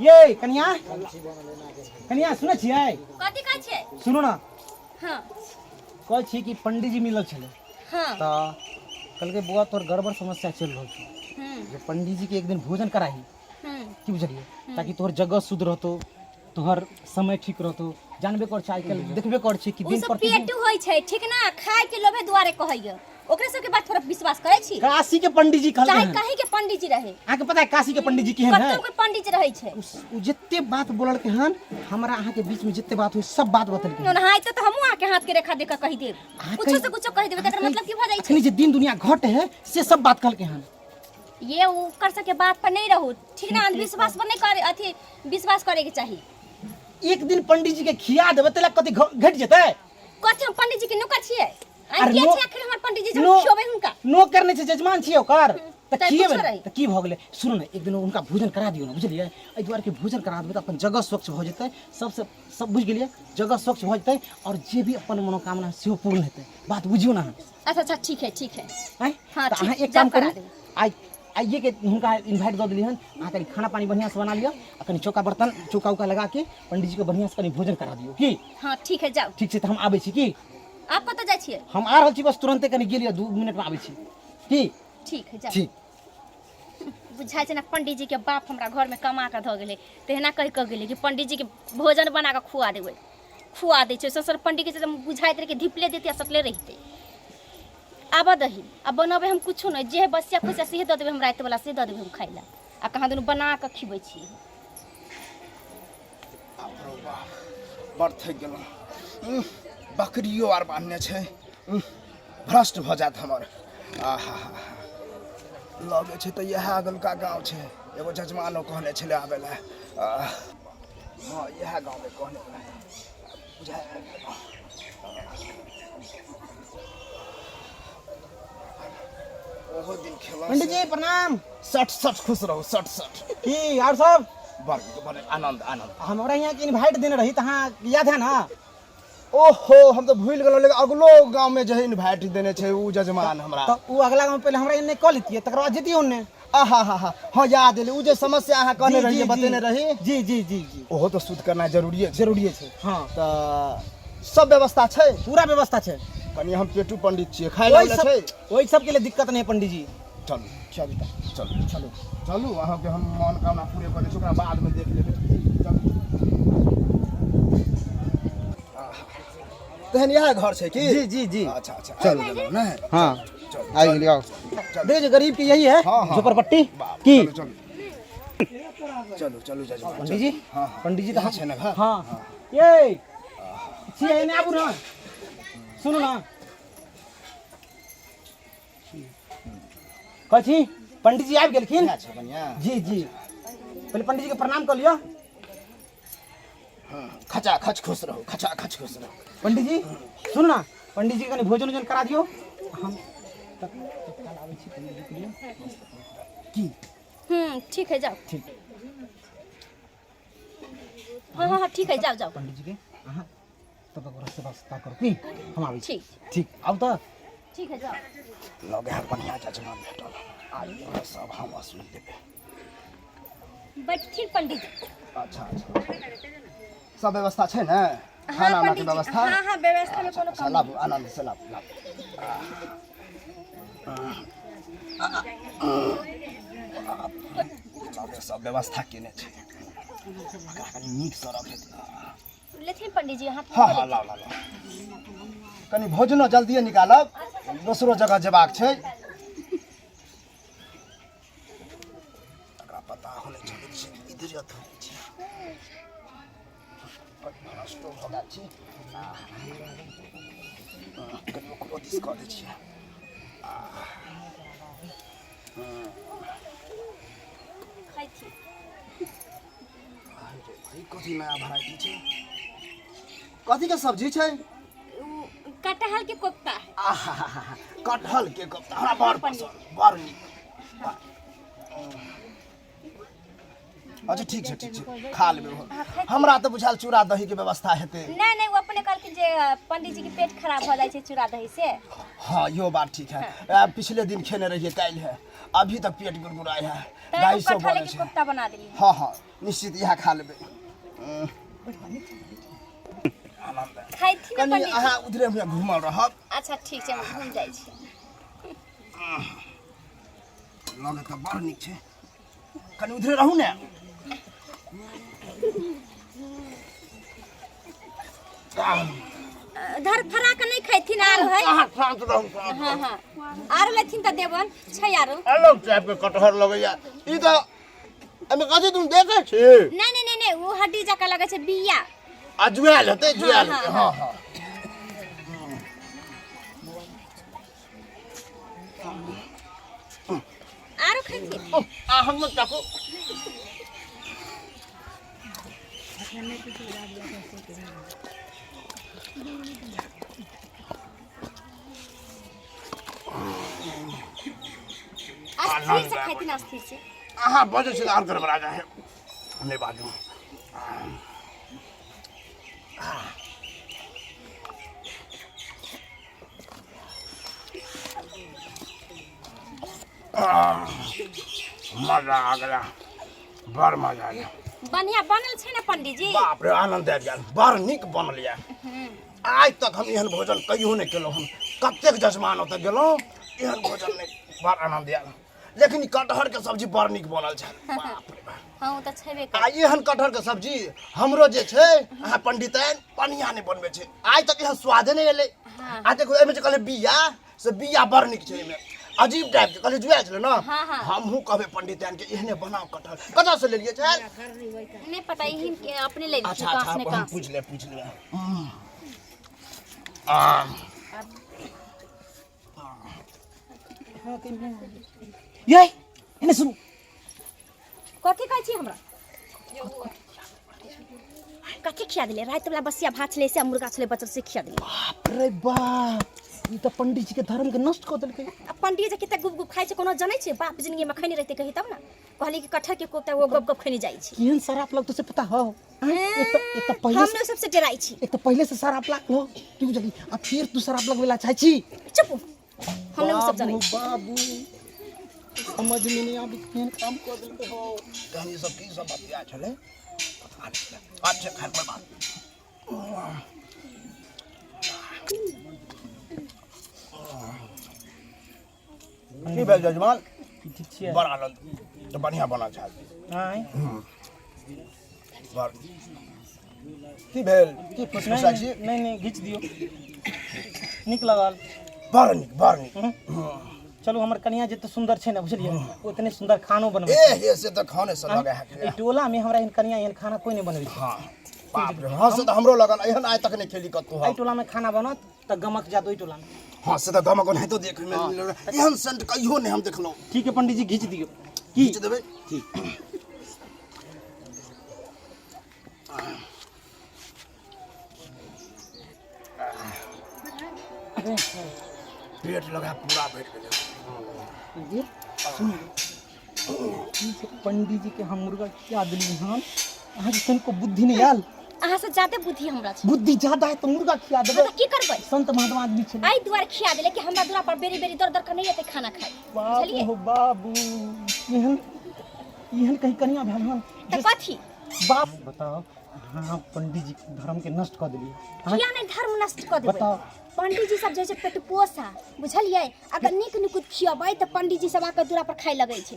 ये कनिया, कनिया, सुनै छियै? कथी कहै छियै? सुनू ने। हाँ। कहै छी कि पंडीजी मिलल छलै। तऽ कहलकै, बौआ, तोहर गड़बड़ समस्या चलि रहल छौ जे पंडीजी के एक दिन भोजन कराही। की बुझलियै? ताकि तोहर जगह शुद्ध रहतौ, तोहर समय ठीक रहतौ। जानबे कर छै, आइ काल्हि देखबे कर छी कि उ दिन सब प्रतिदिन पेटू होइ छै, ठीक ना? खाय के लोभे दुआरे कहैया। ओकरा सबके बात थोड़ा विश्वास करै छी? काशी के पंडीजी कहलकै चाहे हन। कहीं के पंडीजी रहे। अहाँके पता है काशी के पंडीजी केहन है? कतौ के पंडीजी रहै छै। उ जते बात बोललकै हन, हमरा अहाँके बीच में जते बात हुई, सब बात बतेलकै हन। ओनाहिते तऽ हमहूँ अहाँके हाथ के रेखा देख के कहि देब। अहाँ कुछो से कुछो कहि देबै, तकर मतलब की भऽ जाइ छै? अखनी जे दिन दुनिया घट है, से सब बात कहलकै हन। ये ओकर सबके बात पर नहीं रहू, ठीक ना? अंधविश्वास पर नहीं करे, अथी विश्वास करे के चाही। एक दिन पंडीजी के खिया देबै तैला कथी घटि जेतै? कथी हम पंडीजी के नौकर छियै? आइ अरे के नो- छै आखिर हमर पंडीजी जे हम नो- खियबै हुनका? नौकर नहि छै, जजमान छियै ओकर, तऽ तऽ खिएबै कुछो ने। रही। तऽ की भऽ गेलै? सुनू ने, एक दिन हुनका भोजन करा दियौ ने, बुझलियै? एहि दुआरे कि भोजन करा देबै तऽ अपन जगह स्वच्छ भऽ जेतै सबसँ सब, बुझि गेलियै? जगह स्वच्छ भऽ जेतै आओर जे भी अपन मनोकामना है, सेहो पूर्ण हेतै। बात बुझियौ ने अहाँ। अच्छा अच्छा, ठीक है, ठीक है। आँय? हाँ, तऽ ठीक, अहाँ एक जाउ काम करा करू। देबै। आइ आइए के हुनका इन्वाइट दऽ देलियै हन। अहाँ कनि खाना पानी बढ़िआँसँ बना लिअ आ कनि चौका बर्तन चौका उका लगा के पंडीजीके बढ़िआँसँ कनि भोजन करा दियौ की। हाँ, ठीक है, जाउ। ठीक छै, तऽ हम आबै छी की। आप कतऽ जाइ छियै? हम आ रहल छी, बस तुरन्ते कनि गेलियै, 2 मिनटमे आबै छी की। ठीक है, जाउ। ठीक। बुझाइ छै ने पंडीजी के बाप हमरा घरमे कमा कऽ धऽ गेलै, तेहना कहि कऽ गेलै कि पंडीजी के भोजन बना कऽ खुआ देबै। खुआ दै छै ससुर पंडीके से बुझाइत रहै कि धिपले देतै आ सटले रहितै। आबऽ दही आ बनबै हम कुछो नहि, जे बसिया खुसिया सेहे दऽ देबै हम, रातिवला से दऽ देबै हम खाइ लए आ कहाँ दुनू बना कऽ खिबै छी। बाप रौ बाप, बड़ थकि गेलहुँ। बकरियो आर बान्हने छै। भ्रष्ट भऽ जायत हमर। आहा, लगै छै तऽ इएह अगलका गाँव छै। एगो जजमानो कहने छलै आबै लए। आह, हँ, इएह गाँवमे कहने रहै। बुझाइ आबि गेलहुँ। ओहो दिन खेलहुँ। पंडित जी, प्रणाम। सट सट खुश रहू, सट सट। की और सब? बड़ बड़ आनंद आनंद। हमरा यहाँ के इन्वाइट देने रही तऽ अहाँ याद है ना? ओहो, हम तऽ भूलि गेलहुँ, लेकिन अगलो गाँवमे जे है इन्वाइट देने छै ओ जजमान हमरा। तऽ ओ अगला गाँव पहिले हमरा एने कऽ लेतियै, तकर बाद जैतियै ओन्ने। आहा हा हा, हाँ, याद एलै। ओ जे समस्या अहाँ कहने जी, रहियै, जी, बतेने रही। जी जी जी जी ओहो तऽ शुद्ध करनाइ जरूरिए छै। जरूरिए छै, हाँ। तऽ सब व्यवस्था छै? पूरा व्यवस्था छै। कनि हम पेटू पंडित छियै, खाय ओहि लए सब छै? ओहि सबके लिए दिक्कत नहीं है पंडित जी। चलू। चलू तऽ। चलू। चलू। चलू, अहाँके हम मनोकामना पूरे कऽ दै छी, ओकरा बादमे देख लेबै। चलू। आहा। तहन इएह घर छै की? जी जी जी अच्छा अच्छा, चलू गेलहुँ ने। हाँ। चलू। आबि गेलियै, आउ। देखियौ जे गरीब के यही है। हाँ, हाँ। झोपड़पट्टी। बाप, की? चलू चलू चलू चलू जजमान। पंडित जी। हाँ हाँ पंडित जी तऽ छै ने घर? हाँ, ये छियै, एने आबू ने, सुनू ने, कहै छी पंडित जी आबि गेलखिन। इएह छै बढ़िआँ। जी जी, पहिले पंडित जी के प्रणाम कऽ लिअ। खचा खच खुश रहू, खचा खच खुश रहू। पंडित जी, सुनू ने, पंडित जी के कनि भोजन उजन करा दियौ। हम तत्काल आबै छी पंडित जी के लिए की। ठीक है, जाओ। ठीक। हाँ हाँ हाँ, ठीक है, जाओ जाओ। पंडित जी के अहाँ तब तक ओकरा सेवा सत्कार करू की, हम आबै छी। ठीक। ठीक, आउ तऽ। ठीक है, जाओ। लगे है बढ़िआँ जजमान भेटल। आइ सब हम वसूल लेबै। बैठथिन पंडित जी। अच्छा अच्छा, सब व्यवस्था छै ने? हाँ, खाना उना के पंडित जी। व्यवस्था? हाँ हाँ, व्यवस्था में कोनो अच्छा, कमी। लाबू, आनंद से लाबू, लाबू। लगे सब व्यवस्था केने छै, एकरा कनि नीकसँ रखैत। लेथिन पंडित जी हाथ। हाँ हाँ, लाओ लाओ लाओ। कनि भोजनो जल्दिए निकालब, दोसरो जगह जेबाक छै। एकरा पता होने चलै छै, इधरे थोड़े छै। भ्रष्टो भऽ गेल छी। कनि ओकरो दिस कऽ दै छियै। खाइ छी। ई कथी नया वेराइटी छै? कथी के सब्जी छै? उ कटहल के कोफ्ता है। आहा, कटहल के कोफ्ता हमरा बड़ पसंद, बड़ नीक। अच्छा, ठीक छै, ठीक छै, खा लेबै ओहो। हमरा तऽ बुझायल चूड़ा दही के व्यवस्था हेतै। नहीं नहीं, वो अपने कहलखिन जे पंडित जी के पेट खराब हो जाइ छै चूड़ा दही से। हाँ, इहो बात ठीक है। पिछले दिन खेने रहिए, काल्हि है। अभी तक पेट गुड़गुड़ाय है। तैं गाय सब कटहल बनै के छै। कोफ्ता बना देली। हाँ हाँ, निश्चित इएह खा लेबै। आनंद खाइथिन कनि पंडित। अहाँ उधरे हुए घूमल रहब। अच्छा ठीक छै, हम घूम जाइ छी। लगे तऽ बड़ नीक छै, कनि उधरे रहू ने। धर फरा के नहीं खैथिन आर है। अहाँ शांत रहू, शांत। हाँ हाँ, आर लेथिन तऽ देबन छै आरो। अलग टाइप के कटहर लगैया ई तऽ। एहिमे कथी तुम देखै छी? नहीं नहीं नहीं नहीं, वो हड्डी जकाँ लगै छै बिया। आ जुआयल हेतै, जुआयल हाँ, हेतै। हाँ। हँ हँ। आरो खैथिन? आ हम चाकू। अस्थिर से खैथिन, अस्थिर से। अहाँ बजै छी तऽ आर गड़बड़ा जाइ है। नहि बाजू। मजा आ गया, बड़ मजा आ गया। बढ़िया बनल छै ने पंडीजी? बाप रे, आनंद आबि गेल। बड़ नीक बनल यऽ। आइ तक हम एहन भोजन कहियो नहि केलहुँ। हम कतेक जजमान ओतऽ गेलहुँ, एहन भोजन नहि। बड़ आनंद आयल। लेकिन ई कटहरके सब्जी बड़ नीक बनल छल, बाप रे बाप। हाँ, ओ तऽ छेबे आ कर। एहन कटहरके सब्जी हमरो जे छै अहाँ पंडिताइन बढ़िआँ नहि बनबै छै। आइ तक एहन स्वादे नहि एलै। हाँ। आ देखू, एहिमे जे कहलै बिया, से बिया बड़ नीक छै एहिमे, अजीब टाइप के। कहलियै जुआयल छलै ने? हाँ, हाँ। हमहूँ कहबै पंडिताइन के एहने बनाउ कटहर। कतऽ से लेलियै छल? नहीं पता, यही के अपने ले अच्छा। कांस अच्छा ने हम कांस। पूछ ले, पूछ ले। आ ये एने सुनू। कथी कहै छी हमरा? कथी खिया देले? राति वाला बसिया भात छलै से, मुर्गा छलै बचल, से खिया देले। बाप रे बाप, ई तऽ पंडित जी के धर्म के नष्ट कऽ देलकै। आ पंडित जी कते गुप गुप खाइ छै, कोनो जनै छै? बाप जिंदगी में खैने रहते कही तब ने। कहली कि कटहर के कोफ्ता, वो गप गप खैने जाइ छै। केहन शराप लगतौ से पता हौ? एक तऽ पहिले हम ने सबसे डराइ छी। एक तऽ पहिले से शराप लागल हो, की बुझली? आ फिर तू शराप लगबै ला चाहै छी? चुप, हम ने ओ सब जनै छी। बाबू, समझ में नहीं आबै केहन काम कऽ देलकै हौ। तहन ई सब की सब बतिया छलै, पता नहि छलै। अच्छा खैर, कोइ बात नहि। की भेल जजमान? ठीक छियै? बड़ आनंद तऽ बढ़िआँ बनल छल। आँय? बड़ की भेल? की फुसफुसाइ छी? नहि नहि, घीच दियौ, नीक लगल। बड़ नीक, बड़ नीक। चलू, हमर कनिया जते सुंदर छै ने, बुझलियै, ओतने सुंदर खानो बनबै ए छै। हे, से तऽ खाने से लगे है। एहि टोला में हमरा एहन कनिया, एहन खाना कोई नहि बनबै छै। हाँ, बाप रे, हाँ, से तऽ हमरो लगल, एहन आइ तक नहि खेली कतहु एहि हम। टोला में खाना बनत तऽ गमक जात ओहि टोला में। हाँ, से तऽ गमक ओनाहितो देखै में एहन सेंट कहियो नहि हम देखलहुँ। ठीक है पंडित जी, घीच दियौ। की घीच देबै? ठीक। पेट लगा पूरा भरि गेलै। ये सुनिए, ई जे पंडित जी के हम मुर्गा खिया देली हन, अहाँके कनिको बुद्धि नहि आयल? अहाँ से ज्यादा बुद्धि हमरा छै। बुद्धि ज्यादा है तऽ मुर्गा खिया देबै? हाँ, तऽ की करबै? संत महात्मा आदमी छै। एहि दुआरे खिया देले कि हमरा दुरा पर बेरी बेरी दर दर के नहीं एतै खाना खाइ। बाबू बुझलियै? हो बाबू, एहन एहन कहीं कनिया भेल हन? तऽ कथी? बाप बताओ। हाँ, पंडित जी के धर्म के नष्ट कऽ देलियै। हाँ? किया नहि धर्म नष्ट कऽ देबै? बताओ। पंडीजी सब जे छै पेटपोसा, बुझलियै? अगर नीक नुकुत खियबै तऽ पंडीजी सब आके दूरा पर खाइ लगै छै।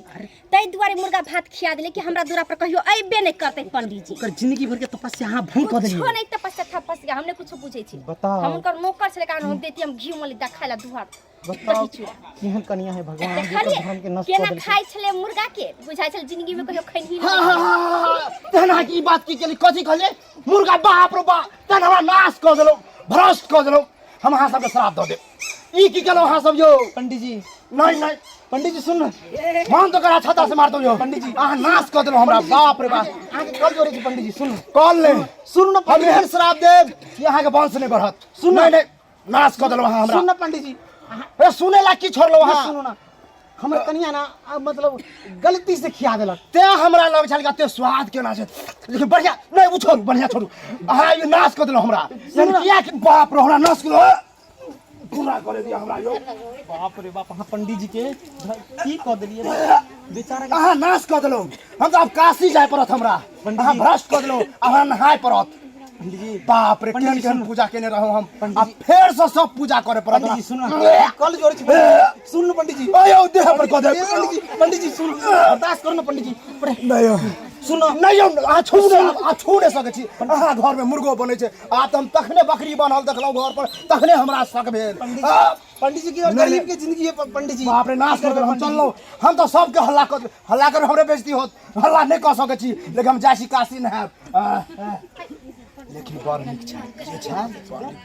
ताहि दुआरे मुर्गा भात खिया देले कि हमरा दूरा पर कहियो अयबे नहि करतै पंडीजी। ओकर जिंदगी भर के तपस्या अहाँ भंग कऽ कुछो देलियै। नहि तपस्या थपस्या, हम नहि कुछो बुझै छी। बताओ। हम हुनकर नौकर छलै कारण हम देती हम घी मलिदा खाइ ला दुहार बताओ। दही चूड़ा। केहन कनिया है भगवान जे ओकर देखलियै धर्म के नष्ट कऽ केना देलकै। खाइ छलै मुर्गा के, बुझाइ छलै जिंदगी में कहियो खैनही हाँ नहि। हाँ हाँ हाँ, तहन अहाँके ई बात की केली? कथी कहलियै मुर्गा? बाप रो बाप, तहन हमरा नाश कऽ देलहुँ, भ्रष्ट कऽ देलहुँ। हम अहाँ सबके श्राप दऽ देब। ई की केलहुँ अहाँ सब यौ? पंडित जी। नहीं नहीं। पंडित जी, सुन न। मन तो करा छाता से मार दो यौ। पंडित जी। अहाँ नाश कऽ देलहुँ हमरा, बाप रे बाप। अहाँके कल जोड़ै छी पंडित जी, सुन। कॉल नहीं। सुन न। हम एहन श्राप देब कि अहाँके वंश नहीं बढ़त। सुन। नहीं नहीं, नाश कऽ देलहुँ अहाँ हमरा। सुन न पंडित जी, अहाँ ए, सुने ला की छोड़लहुँ अहाँ? सुनू ना, हमर कनिया ना मतलब गलती से खिया देलक। तें हमरा लग छल कि एते स्वाद केना छै, लेकिन बढ़िया नहीं। ओ छोड़ू, बढ़िया छोड़ू। अहाँ ई नाश कऽ देलहुँ हमरा। सुन ना। किया कि बाप रे, हमरा नाश कऽ देलहुँ। पूरा करे दिया हमरा यौ। बाप रे बाप, अहाँ पंडित जी के की कऽ देलियै बेचारा के। अहाँ नाश कऽ देलहुँ, हम तऽ आब काशी जाय पड़त हमरा। पंडित अहाँ जी। भ्रष्ट कऽ देलहुँ, आब हमरा नहाय पड़त। पंडित जी। बाप रे, पंडित केहन जी, केहन सुनू। पूजा केने रहौ हम, पंडित आ जी। फेर से सब पूजा करे पड़त। पंडित जी सुन, कल जोड़ै छी पंडित जी। सुन न पंडित जी। अयौ देह पर कऽ देब। पंडित जी, पंडित जी सुन, बर्दाश्त करू न पंडित जी। नहि यौ। सुन। नहि यौ, अहाँ छू नहि, अहाँ छू नहि सकै छी। अहाँ घरमे मुर्गो बनै छै, आब तऽ हम तखने बकरी बनल देखलहुँ घर पर, तखने हमरा शक भेल। पंडित आ, जी, पंडित जी की और नहीं, गरीब के जिंदगी है पंडित जी। बाप रे, नाश की कर करबै देलहुँ। हम पंडित जी? चललहुँ, हम तऽ सबके हल्ला कर, हल्ला कर हमरे बेइज्जती होत, हल्ला नहि कऽ सकै छी, लेकिन हम जाइ छी काशी नहायब। आ, आ, लेकिन बड़ नीक छै जे छै, बड़ नीक।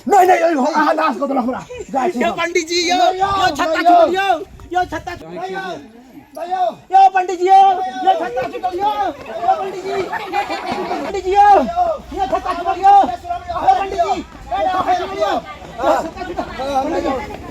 नहि नहि, अहाँ नाश कऽ देलहुँ हमरा, जाइ छी यौ हम। पंडित जी, यौ। नहि यौ, यौ छत्ता नहि यौ। छुटल यौ, यौ छत्ता नहि यौ, नहि यौ। यौ पंडित जी, यौ, यौ छत्ता छुटल यौ, यौ पंडित जी, यौ छत्ता छुटल, पंडित जी यौ, यौ छत्ता छुटल यौ, यौ पंडित जी, यौ छत्ता छुटल यौ, यौ छत्ता छुटल पंडित जी।